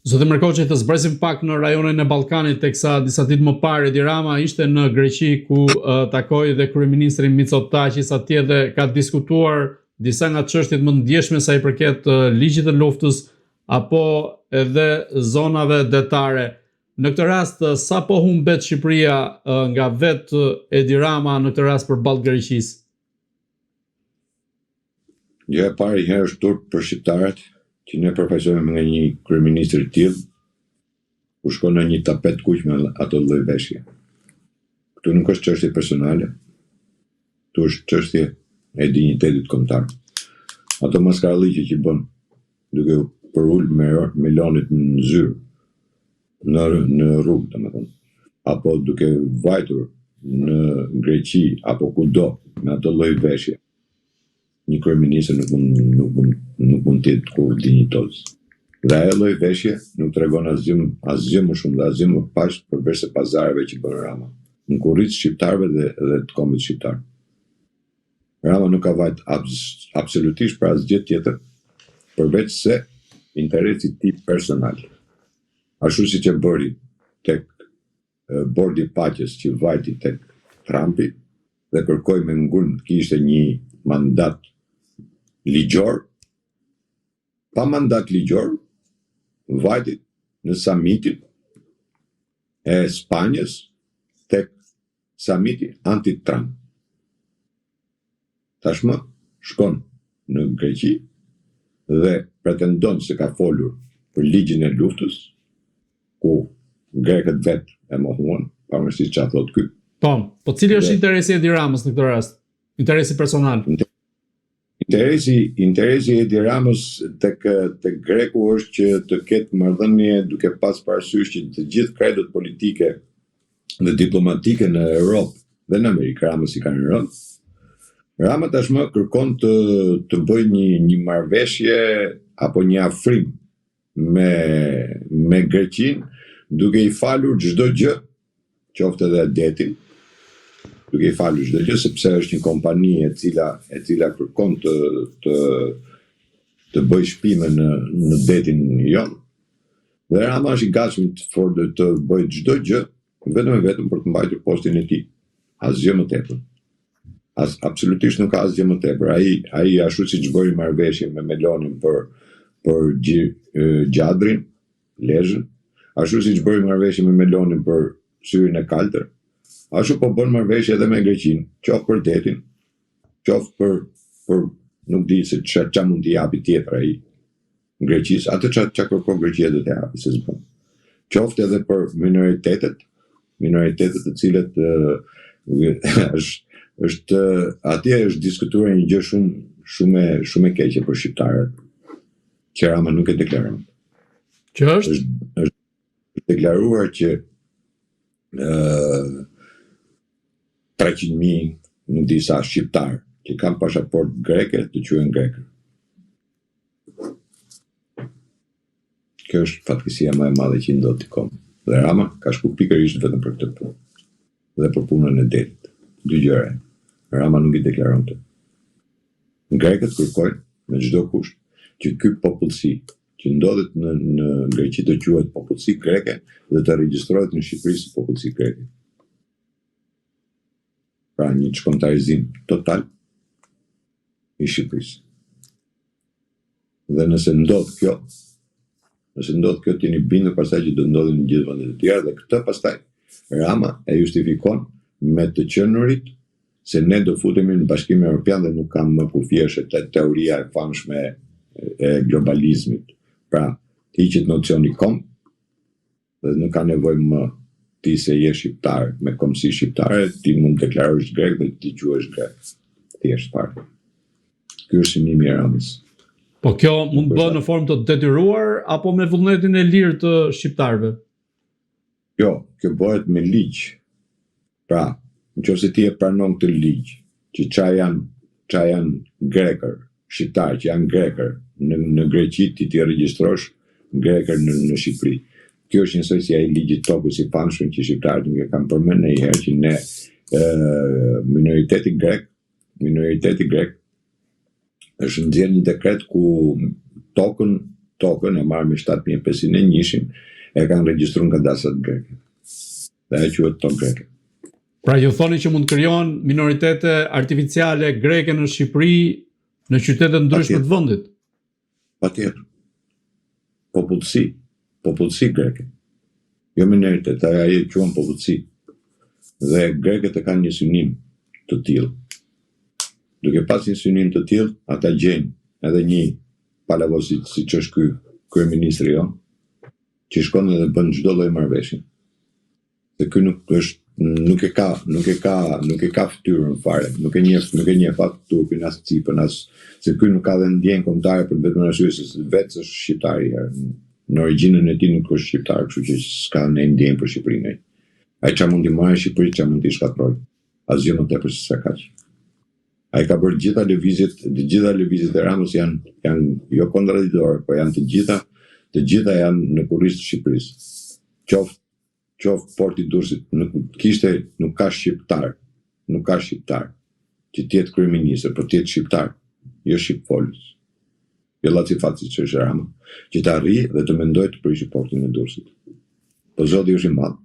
Zoti Merkoçi, të zbresim pak në rajonin e Ballkanit, teksa disa ditë më parë Edi Rama ishte në Greqi ku uh, takoi dhe kryeministrin Mitsotakis atje dhe ka diskutuar disa nga çështjet më të ndjeshme sa i përket uh, ligjit të luftës apo edhe zonave detare. Në këtë rast, sa po humbet Shqipëria uh, nga vetë Edi Rama në këtë rast përballë Greqisë? Gjëja e parë një herë është turp për shqiptarët që ne përfaqësohemi nga një kryeministër i tillë, ku shkon në një tapet kuq me ato lloj veshje. Këtu nuk është çështje personale, këtu është çështje e dinjitetit kombëtar. Ato maskaralliqe që bën duke u përul Melonit në zyrë, në në rrugë, domethënë, apo duke vajtur në Greqi apo kudo me ato lloj veshje, një kryeministër nuk mund nuk mund nuk mund të jetë kurrë dinjitoz. Dhe ajo lloj veshje nuk tregon asgjë asgjë më shumë dhe asgjë më pak përveç se pazareve që bën Rama në kurriz të shqiptarëve dhe dhe të kombit shqiptar. Rama nuk ka vajt abs, absolutisht për asgjë tjetër përveç se interesit të tij personal. Ashtu siç e bëri tek Bordi i Paqes që vajti tek Trumpi dhe kërkoi me ngulm të kishte një mandat ligjor, pa mandat ligjor vajti në samitin e Spanjës tek samiti anti-Trump. Tashmë shkon në Greqi dhe pretendon se ka folur për ligjin e luftës, ku grekët vetë e mohuan, pavarësisht çfarë thotë ky. Po, po cili është interesi i Edi Ramës në këtë rast? Interesi personal. Interesi, interesi i Edi Ramës tek tek greku është që të ketë marrëdhënie duke pas parasysh që të gjithë kredot politike dhe diplomatike në Europë dhe në Amerikë Ramës i kanë rënë. Rama tashmë kërkon të të bëjë një një marrëveshje apo një afrim me me Greqinë duke i falur çdo gjë, qoftë edhe detin, duke i falur çdo gjë sepse është një kompani e cila e cila kërkon të të të bëjë shpime në në detin Jon. Dhe Rama është i gatshëm të for të bëjë çdo gjë vetëm e vetëm për të mbajtur postin e tij. Asgjë më tepër. As absolutisht nuk ka asgjë më tepër. Ai ai ashtu siç bëri marrëveshje me Melonin për për Gjadrin, Lezhën, ashtu siç bëri marrëveshje me Melonin për Syrin e Kaltër, ashtu po bën marrëveshje edhe me Greqinë, qoftë për detin, qoftë për për nuk di se ça ça mund t'i japi tjetër ai. Greqisë, atë ça ça kërkon Greqia do t'ia japi se s'bën. Qoftë edhe për minoritetet, minoritetet të cilët është është atje është diskutuar një gjë shumë shumë shumë e keqe për shqiptarët, që Rama nuk e deklaron. Që është? Është është deklaruar që ë 300.000, nuk di sa shqiptar që kanë pasaportë greke të quhen grekë. Kjo është fatkeqësia më e madhe që i ndodh këtij kombi. Dhe Rama ka shku pikërisht vetëm për këtë punë. Dhe për punën e detit. Dy gjëra. Rama nuk i deklaron këto. Grekët kërkojnë me çdo kusht që ky popullsi që ndodhet në në Greqi të quhet popullsi greke dhe të regjistrohet në Shqipëri si popullsi greke. Pra një çkombëtarizim total i Shqipërisë. Dhe nëse ndodh kjo, nëse ndodh kjo të jeni bindur pastaj që do të ndodhin në gjithë vendet e tjera dhe këtë pastaj Rama e justifikon me të qenurit se ne do futemi në Bashkimin Evropian dhe nuk ka më kufi është te teoria e famshme e globalizmit. Pra, hiqet nocioni komb, dhe nuk ka nevojë më ti se je shqiptar me kombësi shqiptare, ti mund të deklarohesh grek dhe ti quhesh grek. Thjesht fare. Ky është synimi i Ramës. Po kjo mund të bëhet në formë të detyruar apo me vullnetin e lirë të shqiptarëve? Jo, kjo bëhet me ligj. Pra, në qoftë se ti e pranon këtë ligj, që ça janë, ça janë grekër, shqiptarë që janë grekër në në Greqi ti t'i regjistrosh grekër në në Shqipëri. Kjo është njësoj si ai ligji i tokës i famshëm që shqiptarët nuk e kanë përmend ndonjëherë që ne ë minoriteti grek, minoriteti grek është nxjerrë një dekret ku tokën Tokën e marrë me 7501-shin e kanë regjistruar në kadastrat greke. Dhe ajo quhet tokë greke. Pra ju thoni që mund të krijohen minoritete artificiale greke në Shqipëri në qytete të ndryshme të vendit. Patjetër. Popullsi, popullsi greke. Jo minoritet, ajo e quan popullsi. Dhe grekët e kanë një synim të tillë. Duke pas një synim të tillë, ata gjejnë edhe një palavo si, siç është ky kryeministri jonë, që shkon edhe bën çdo lloj marrëveshje. Se ky nuk është nuk e ka, nuk e ka, nuk e ka fytyrën fare, nuk e njeh, nuk e njeh as turpin, as cipën, as se ky nuk ka dhe ndjenjë kombëtare për vetëm arsye se vetë është shqiptar i herë. Në origjinën e tij nuk është shqiptar, kështu që s'ka ndonjë ndjenjë për Shqipërinë ai. Ai ça mund t'i marrë Shqipërisë, ça mund t'i shkatërrojë. Asgjë më tepër se sa kaq. Ai ka bërë të gjitha lëvizjet, të gjitha lëvizjet e Ramës janë janë jo kontraditore, po janë të gjitha, të gjitha janë në kurriz të Shqipërisë. Qoftë qoftë porti i Durrësit, nuk kishte, nuk ka shqiptar, nuk ka shqiptar që të jetë kryeministër, por të jetë shqiptar, jo shqipfolës. Jo llacifac siç është Rama, që të arrijë dhe të mendojë të prishë portin e Durrësit. Po Zoti është i madh.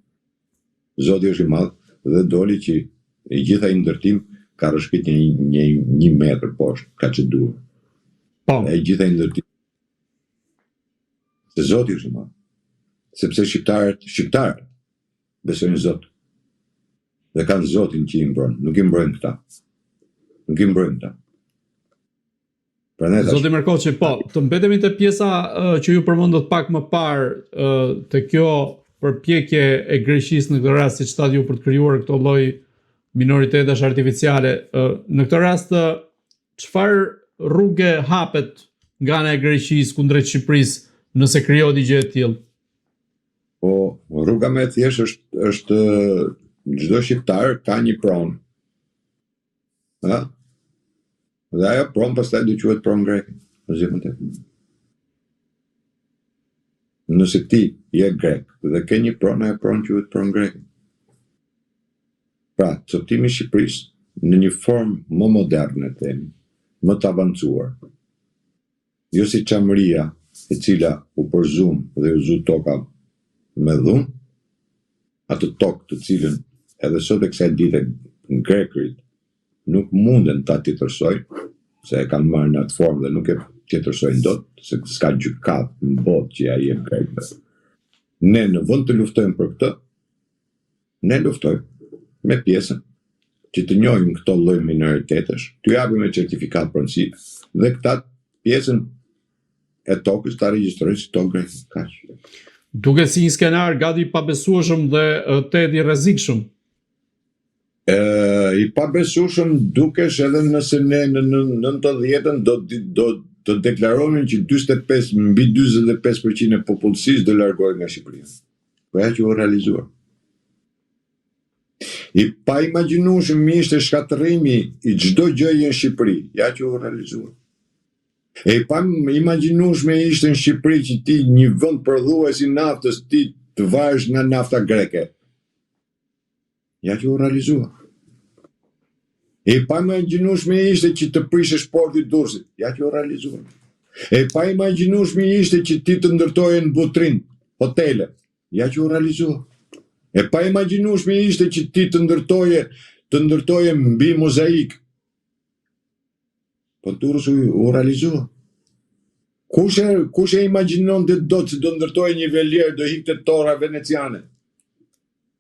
Zoti është i madh dhe doli që i gjithë ai ndërtim ka rrëshkit një një një metër poshtë, ka çeduar. Po. Ai gjithë ai ndërtim Se Zoti është i madh. Sepse shqiptarët, shqiptarët besojnë Zot. Dhe kanë Zotin që i mbron, nuk i mbrojnë këta. Nuk i mbrojnë këta. Prandaj Zoti Merkoçi, po, të mbetemi te pjesa uh, që ju përmendët pak më parë uh, te kjo përpjekje e Greqisë në këtë rast, siç thatë ju për të krijuar këto lloj minoritetesh artificiale. Uh, në këtë rast Çfarë rruge hapet nga ana e Greqisë kundrejt Shqipërisë nëse krijohet një gjë e tillë? Po, rruga më e thjeshtë është është çdo shqiptar ka një pronë. Ë? Dhe ajo pronë pastaj do quhet pronë greke. Asgjë më tepër. Nëse ti je grek dhe ke një pronë, ajo pronë quhet pronë greke. Pra, copëtimi i Shqipërisë në një formë më moderne, themi, më të avancuar. Jo si Çamëria, e cila u përzunë dhe u zu toka me dhunë, atë tokë të cilën edhe sot e kësaj dite grekërit nuk munden ta tjetërsojnë, se e kanë marrë në atë formë dhe nuk e tjetërsojnë dot, se s'ka gjykatë në botë që ia jep grekëve. Ne në vend të luftojmë për këtë, Ne luftojmë me pjesën që të njohim këto lloj minoritetesh, t'u japim me certifikatë pronësie dhe këta pjesën e tokës ta regjistrojnë si tokë greke. Kaq. Duket si një skenar gati i pabesueshëm dhe tejet i rrezikshëm. E, i pabesueshëm dukesh edhe nëse ne në 90-ën do do të deklaronim që 45 mbi 45% e popullsisë do largohet nga Shqipëria. Po ja që u realizua. I paimagjinueshëm ishte shkatërrimi i çdo gjëje në Shqipëri, ja që u realizua. E i paimagjinueshme ishte në Shqipëri që ti një vend prodhues i naftës ti të varesh nga nafta greke. Ja që u realizua. E paimagjinueshme ishte që të prishesh porti i Durrësit. Ja që u realizua. E paimagjinueshme ishte që ti të ndërtoje në Butrint hotele. Ja që u realizua. E paimagjinueshme ishte që ti të ndërtoje të ndërtoje mbi mozaik. Po Durrës u, u realizua. Kush e, kush e imagjinonte dot se do ndërtoje një velierë, do ikte torra veneciane.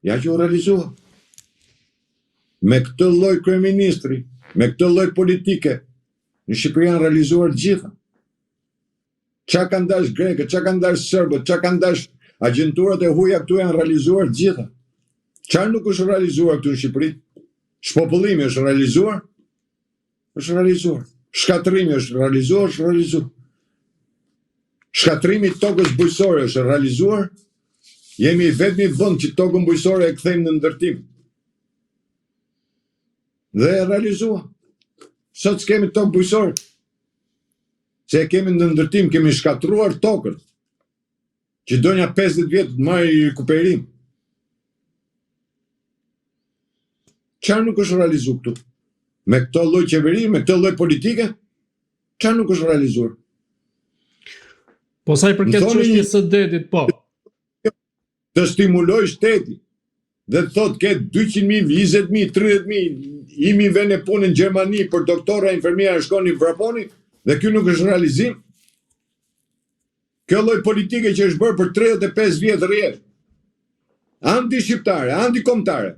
Ja që u realizua. Me këtë lloj kryeministri, me këtë lloj politike, në Shqipëri janë realizuar të gjitha. Ça kanë dash grekët, ça kanë dash serbët, ça kanë dash agjenturat e huaja këtu janë realizuar të gjitha. Ça nuk është realizuar këtu në Shqipëri? Shpopullimi është realizuar? Është realizuar. Shkatërrimi është realizuar, është realizuar. Shkatërrimi i tokës bujqësore është realizuar. Jemi i vetmi vend që tokën bujqësore e kthejmë në ndërtim. Dhe e realizua. Sot s'kemi tokë bujqësore. Se e kemi në ndërtim, kemi shkatërruar tokën. Që do nja 50 vjet të marrë rikuperim. Çfarë nuk është realizuar këtu? Me këtë lloj qeveri, me këtë lloj politike, çfarë nuk është realizuar? Po sa i përket çështjes së detit, po. Të stimulojë shteti dhe të thotë ke 200.000, 20.000, 30.000, 1.000 vende pune në Gjermani për doktora, infermiera, shkoni vraponi dhe ky nuk është realizim. Kjo lloj politike që është bërë për 35 vjet rresht, anti-shqiptare, anti-kombëtare,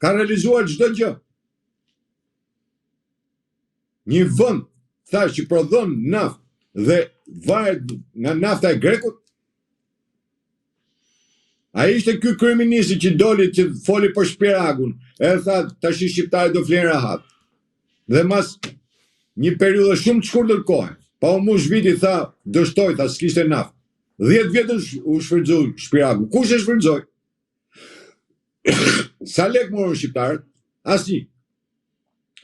ka realizuar çdo gjë. Një vend, thashë që prodhon naftë dhe varet nga nafta e grekut, A ishte ky kryeministri që doli që foli për Shpiragun, edhe tha tashi shqiptarët do flenë rahat. Dhe mas një periudhe shumë të shkurtër kohe, pa u mush viti tha dështoi, tha s'kishte naftë. 10 vjet u shfrytëzu Shpiragu. Kush e shfrytëzoi? Sa lek morën shqiptarët? Asnjë.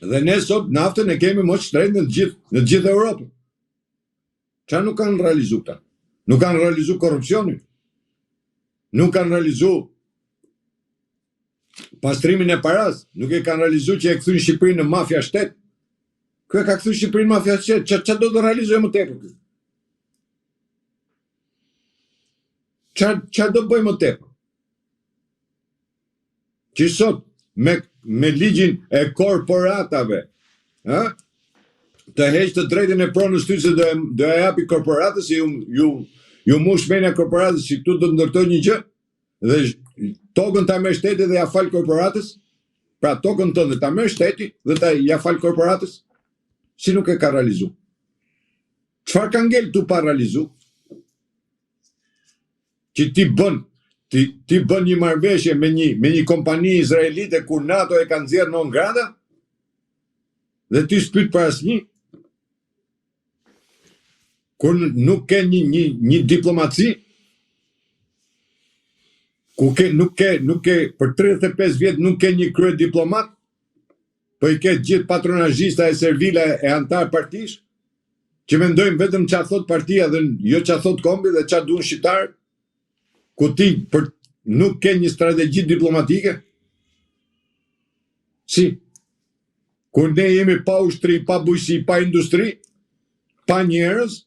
Dhe ne sot naftën e kemi më të shtrenjtë në të gjithë në të gjithë Europën. Ça nuk kanë realizu këta? Nuk kanë realizu korrupsionin. Nuk kanë realizu pastrimin e paras. Nuk e kanë realizu që e kthyn Shqipërinë në mafia shtet. Ky e ka kthy Shqipërinë në mafia shtet. Ça, ça do të realizojë më tepër ky? Ça, ça do bëjë më tepër? Që sot me me ligjin e korporatave, ë? Të heq të drejtën e pronës ty se do e do e japi korporatës se ju ju ju mush mendja korporatës që këtu do të ndërtoj një gjë dhe tokën ta merr shteti dhe ja fal korporatës. Pra tokën tënde ta merr shteti dhe ta ja fal korporatës. Si nuk e ka realizu? Çfarë ka ngel tu pa realizu? Që ti bën ti ti bën një marrëveshje me një me një kompani izraelite kur NATO e ka nxjerrë non grata dhe ti s'pyet për asnjë kur nuk ke një një një diplomaci ku ke nuk ke nuk ke për 35 vjet nuk ke një kryediplomat Po i ke gjithë patronazhista e servila e anëtarë partish, që mendojnë vetëm ça thotë partia dhe jo ça thotë kombi dhe ça duan shqiptarët, ku ti për nuk ke një strategji diplomatike? Si? Kur ne jemi pa ushtri, pa bujqësi, pa industri, pa njerëz,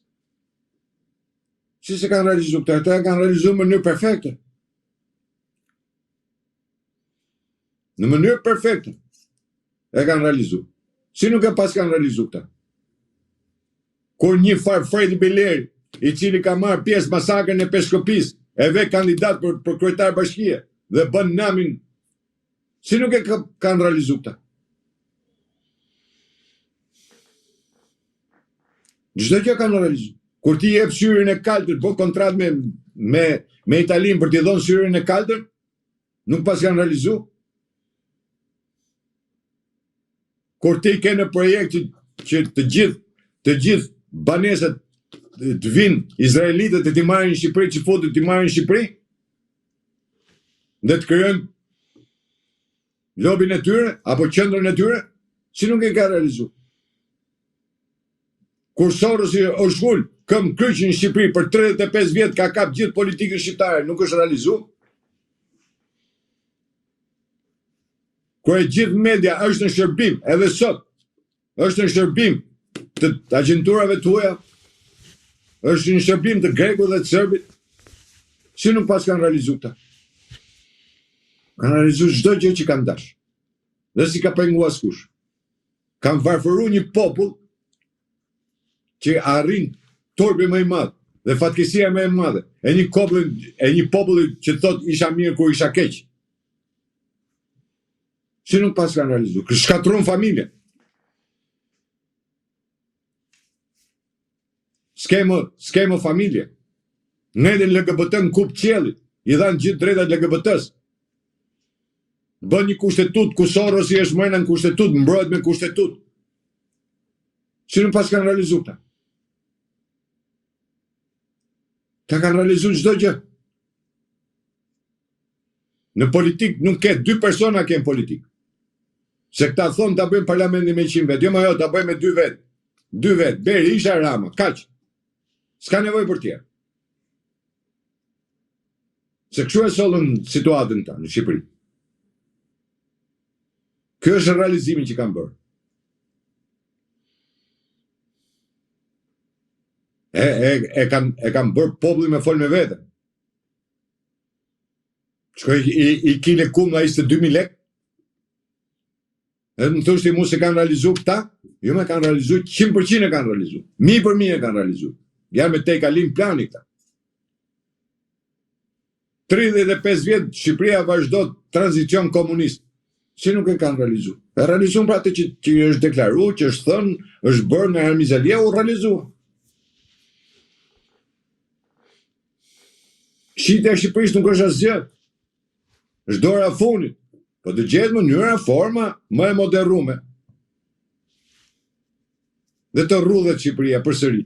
si s'e kanë realizu këta? Këta e kanë realizu në mënyrë perfekte. Në mënyrë perfekte e kanë realizu. Si nuk e paskan realizu këta? Kur një farë Fredi Beleri, i cili ka marrë pjesë masakrën e Peshkopisë, e ve kandidat për, për kryetar bashkie dhe bën namin, si nuk e ka, kanë realizu këta? Çdo gjë kanë realizu. Kur ti jep syrin e kaltër, bën kontratë me me me Italinë për t'i dhënë syrin e kaltër, nuk paskan realizu. Kur ti ke në projekt që, që të gjithë të gjithë banesat të vinë izraelitët e t'i marrin në Shqipëri, çifutët t'i marrin në Shqipëri, dhe të krijojnë lobin e tyre apo qendrën e tyre, si nuk e ka realizu. Kur Sorosi është ul këmbëkryq në Shqipëri për 35 vjet ka kap gjithë politikën shqiptare, nuk është realizu. Kur e gjithë media është në shërbim, edhe sot është në shërbim të agjenturave të huaja, është në shërbim të grekut dhe të serbit, si nuk paskan realizu këta? Kanë realizu çdo gjë që kanë dash. Dhe s'i ka pengu askush. Kanë varfëru një popull që arrin turpi më i madh dhe fatkeqësia më e madhe e një populli e një populli që thotë isha mirë kur isha keq. Si nuk paskan realizu? Shkatërrun familjen. S'ke më, s'ke më familje. Ngritën LGBT në kupë qiellit, i dhanë gjithë drejtat LGBT-s. Bën një kushtetutë, ku Sorosi është mrena në kushtetutë, mbrohet me kushtetutë. Si nuk paskan realizu këta? Këta kanë realizu çdo gjë. Në politikë nuk ke dy persona ke në politikë. Se këta thonë ta bëjmë parlamentin me 100 vetë. Jo më jo, ta bëjmë me dy vetë. Dy vetë, Berisha, Rama, kaq. S'ka nevojë për tjerë. Se kështu e sollën situatën këta në Shqipëri. Ky është realizimi që kanë bërë. E, e, e kanë e kanë bërë popullin me fol me veten. Shkoj i, i kile kumlla 22.000 lek? Edhe më thosh ti mu se kanë realizu këta? Jo me kanë realizu, 100% e kanë realizu. Mi për mi e kanë realizu. Janë me tejkalim plani këta. 35 vjet Shqipëria vazhdo tranzicion komunist. Si nuk e kanë realizu? E realizun pra atë që, që është deklaru, që është thënë, është bërë nga Ramiz Alia, u realizua. Shitja e Shqipërisë nuk është asgjë. Është dora e fundit. Po të gjehet mënyra, forma më e moderume. Dhe të rrudhet Shqipëria përsëri.